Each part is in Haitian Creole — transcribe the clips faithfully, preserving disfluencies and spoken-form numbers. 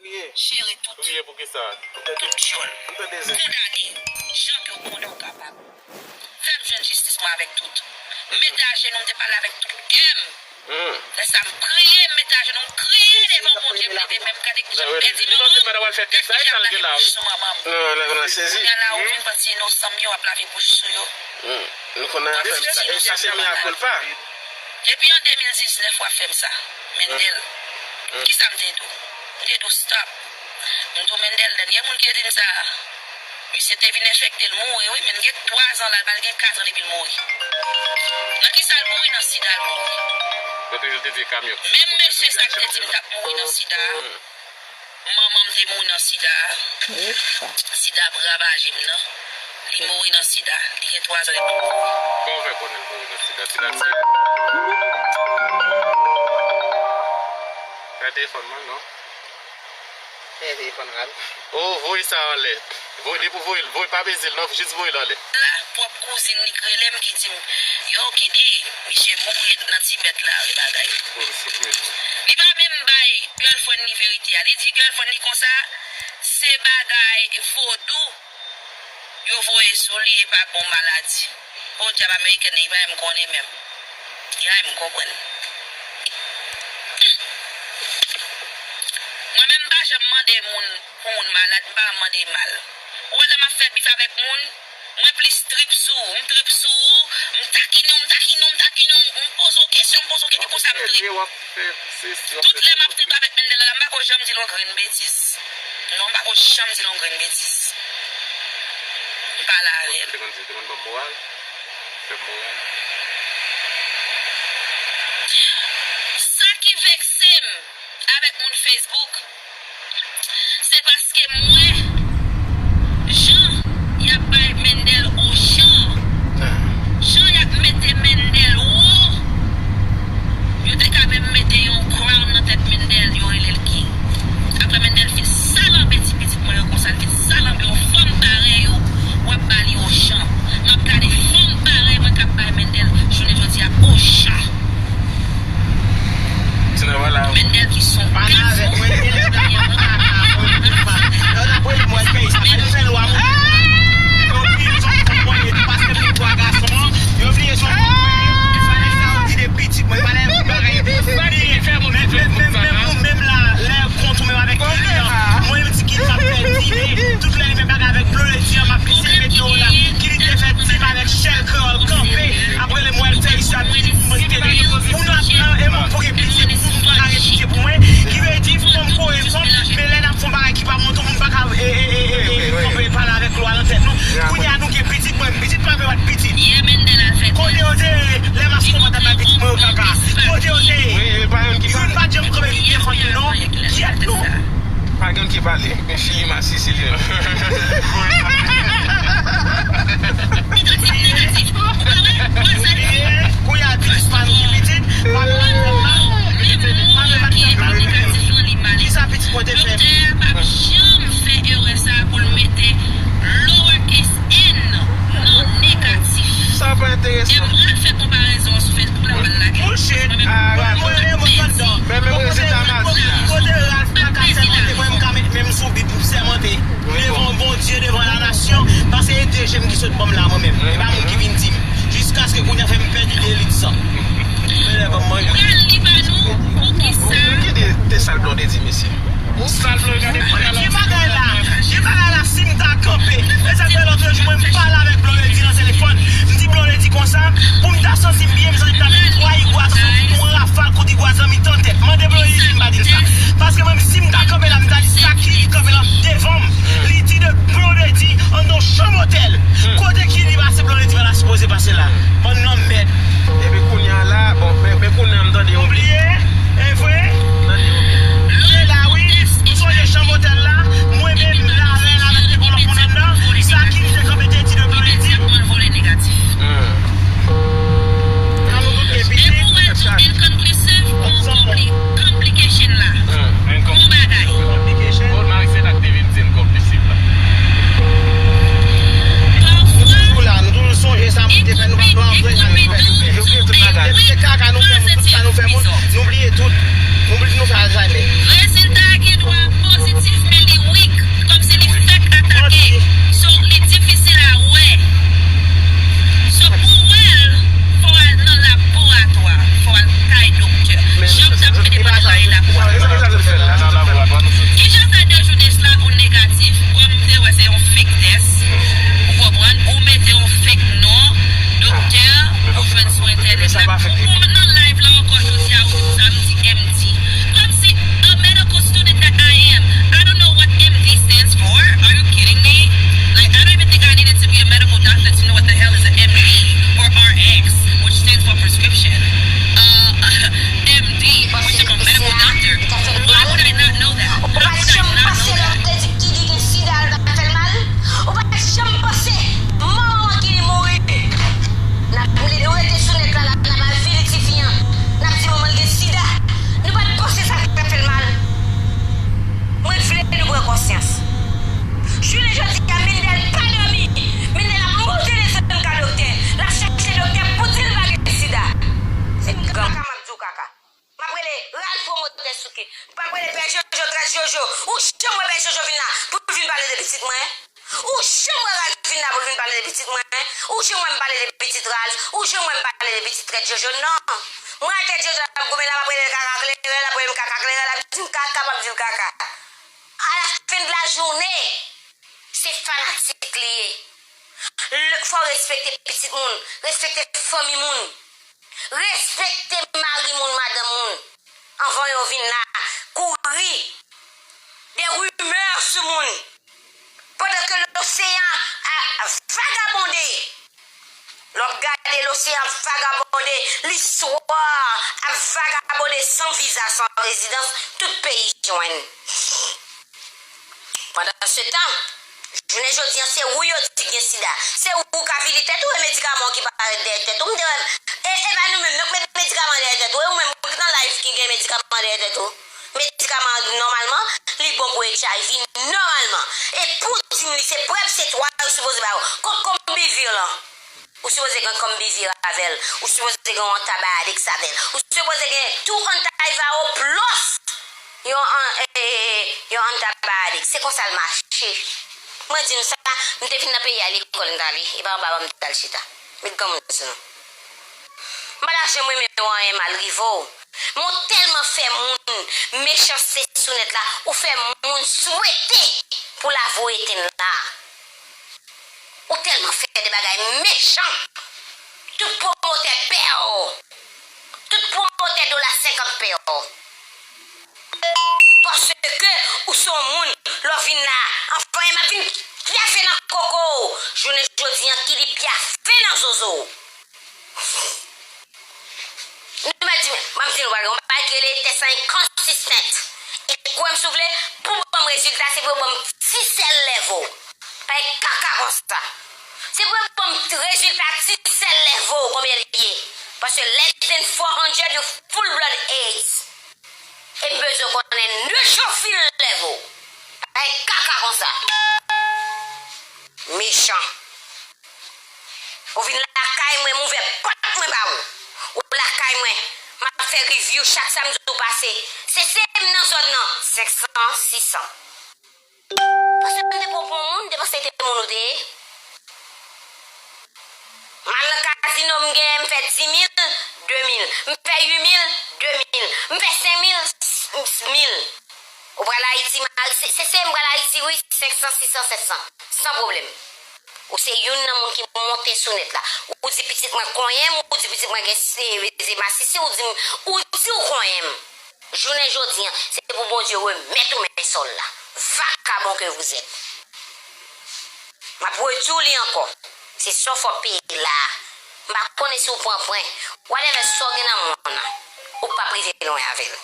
Jere tout. Priye pou kisa? Tout dyòl. Kondane. Jan ke w konnen w kapab. Fè m jwenn jistis mwen avèk tout. M mete ajenou, m te pale avèk tout kè m. Lè sa m priye, m mete ajenou, m kriye devan Bondye, m leve men m gade ki jan m pèdi manman m, gade ki jan m pèdi sou manman m. Kounye a la, ou vin pati inosan m yo, w ap lave bouch sou yo. W ap fè m ti inosan m yo. Epi an de mil diznèf, w ap fè m sa. Mendel, kisa m te di w? M te di w stop. M di w Mendel, dènye moun ki te di m sa, misye te vin enfekte, l mouri, wi, men l gen twa zan la, l pral gen kat zan depi l mouri. Nan kisa l mouri? Nan sida l mouri. Menm mesye sa ki te di m t ap mouri nan sida a, manman m te mouri nan sida a. Sida ap ravaje m nan. Li mouri nan sida. Li gen twa zan depi l mouri. Kòman w fè konnen l mouri nan sida? Sida se... Fè telefòn mwen, non? Fè telefòn rad. Oh, voye sa anlè. Voye, depi w voye l, voye, pa peze l, non, jis voye l anlè. La, pwòp kouzin li k rele m ki di m, yo, Kidi, misye mouri nan ti bèt la, e bagay. Li pa menm bay girlfriend li verite a. Li di girlfriend li konsa, se bagay vodou yo voye sou li, e pa bon maladi. O dyab, amerikèn nan, li pa menm konnen menm. Li pa menm konprann. Mwen menm, m pa janm mande moun pou moun malad, m pa janm mande mal. Ou wè lè m ap fè bif avèk moun, mwen plis trip sou ou, m trip sou ou, m takine w, m takine w, m takine w, m poze w kesyon, m poze w kesyon, e konsa m trip. Tout lè m ap trip avèk Mendel la, m pa ko janm di l yon grenn betiz. Non, m pa ko janm di l yon grenn betiz. M pale avè l. Sa ki vekse m avèk moun Facebook, se paske m wè jan y ap bay Mendel ochan, jan y ap mete Mendel wo, yo te ka menm mete yon crown nan tèt Mendel, yo rele l king. Apre Mendel fin salanbe ti pitit mwen yo konsa, l fin salanbe yon fanm parèy ou, w ap ba li ochan. M ap gade fanm parèy mwen k ap bay Mendel jounen jodi a ochan. Mendel ki son gafon. Menm la, lè kont ou menm avèk kliyan, mwen m di ki m ap fè dine, tout lè li menm bagay avèk dlo, li di m ap pise, mete w la, ki li te fè di m avèk chèl kreyòl kanpe, apre lè m wè l fè istwa, m di m mete li. Moun ap, e moun pou gen pitye, moun pa ka gen pitye pou mwen, ki vle di fò m kore kò m, men lè n ap fè yon bagay ki pa monte, moun pa ka, e, e, e, e, e, kanpe pale avèk lwa nan tèt nou. Kounye a nou gen pitit, mwen, pitit pa vle bat pitit. Kote yo te ye, lè m ap fè yon bagay pitit mwen yo kaka. Kote yo te ye. Youn pa t janm kanpe defann yo non. Kyèt non. Pa gen ki pale, men Chili masisi li menm. Kounye a pitit pa nou ki pitit, pa nou pa fè mal, pa nou pa fè mal. Kisa pitit mwen te fè? Doktè a p ap janm fè erè sa a pou l mete lowercase n nan negatif. Sa pa enteresan. E m pral fè konparezon an sou Facebook la, m pral lage. Bullshit. Mwen menm, mwen pa t dan. Men menm rezilta madi a. Kote ras mwen ka sèmante, mwen m ka met men m sou Bib pou m sèmante devan Bondye, devan lanasyon, paske e de je m ki sot ban m la, mwen kaka. M ap rele Ralph Promotè Souke. M ap rele Pè Jojo, Trèt Jojo. Ou janm wè Pè Jojo vin la pou l vin pale de pitit mwen? Ou janm wè Ralph vin la pou l vin pale de pitit mwen? Ou janm wè m pale de pitit Ralph? Ou janm wè m pale de pitit Trèt Jojo? Non. Mwen ak Trèt Jojo ap goumen la, m ap rele l kaka kleren, l ap rele m kaka kleren, l ap di m kaka, m ap di l kaka. Alafen de lajounen, se fanatik li ye. L-, fò w respekte pitit moun, respekte fanmi moun, respekte mari moun, madanm moun, anvan yo vin la kouri de rimè sou moun. Pandan ke loseyan ap vagabonde, lè w ap gade loseyan ap vagabonde, listwa ap vagabonde san viza, san rezidans, tout peyi jwenn. Pandansetan, jounen jodi a, se ou yo di gen sida. Se ou k avili tèt ou e medikaman w ki parèt dèyè tèt ou. M te wè, e, e pa nou menm, nou k met medikaman dèyè tèt ou. E ou menm, ou k nan live ki gen medikaman dèyè tèt ou. Medikaman an nòmalman, li bon pou H I V nòmalman. E pou di m li se prèv, se twa yo sipoze ba yo. Kot Combivir lan? Ou sipoze gen Combivir avè l. Ou sipoze gen yon antibiotics avè l. Ou sipoze gen tou antibiotics plus yon an-, e, e, e, yon antibiotics. Se konsa l mache. Mwen di nou sa, m te vin nan peyi a lekòl m t ale. E pa anba ban m t al chita. Met granmoun sou nou. M pa ta janm renmen wè anyen mal rive w. Men w tèlman fè moun mechanste sou nèt la, ou fè moun swete pou lavi w etenn la. Ou tèlman fè de bagay mechan. Tout pwomotè pè w. Tout pwomotè dola senkant pè w. Paske ou se yon moun, lè w vin la, anfen, m ap vin pyafe nan koko w. Jounen jodi a, ki li pyafe nan zozo w. Nou mèt di, m ap di nou bagay, yon bagay ki rele test inconsistent. E kwè m si w vle, pou ban m rezilta, se pou yo ban m T cell level. Bagay kaka konsa. Se pou yo ban m rezilta T cell level, konbyen li ye. Paske less than four hundred, you full blood AIDS. E m bezwen konnen neutrophil level. Bagay kaka konsa. Mechan. Ou vin lakay mwen, m ouvè pòt mwen ba ou. Ou lakay mwen, m ap fè review chak samdi ou pase. Se se m nan zòn nan, senk san, sis san. Paske m te pran pou moun, m te panse te moun ou te ye. M al nan kazino, m genyen, m fè dis mil, de mil. M fè uit mil, de mil. M fè senk mil, mil. Ou pral Ayiti, m al, se, se, se m pral Ayiti, wi, senk san, sis san, sèt san. San pwoblèm. Ou se youn nan moun ki monte sou nèt la. Ou di pitit mwen konyen m, ou di pitit mwen gen se, se masisi, ou di m, ou di ou konyen m. Jounen jodi a, se pou Bondye remèt ou men sòl la. Vagabon que vous êtes. M ap redi w li ankò. Se sa w fè w peye la. M pa konnen si w pran pwen. Whatever sa w gen nan men w nan, ou p ap rive lwen avè l.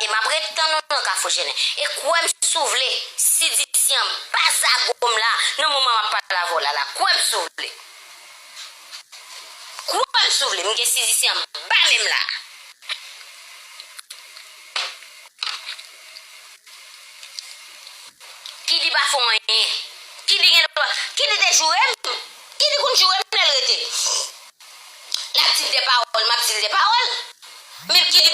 E m ap ret tann ou nan Kafou Jelen. E kwè m si w vle, C D C anba zago m la, nan moman m ap pale avè w la, la. Kwè m si w vle. Kwè m si w vle, m gen C D C anba men m la. Ki li pa fè w anyen? Ki li gen dwa? Ki li te joure m? Ki li konn joure m lè l rete? L ap di m de pawòl, m ap di l de pawòl. Men ki li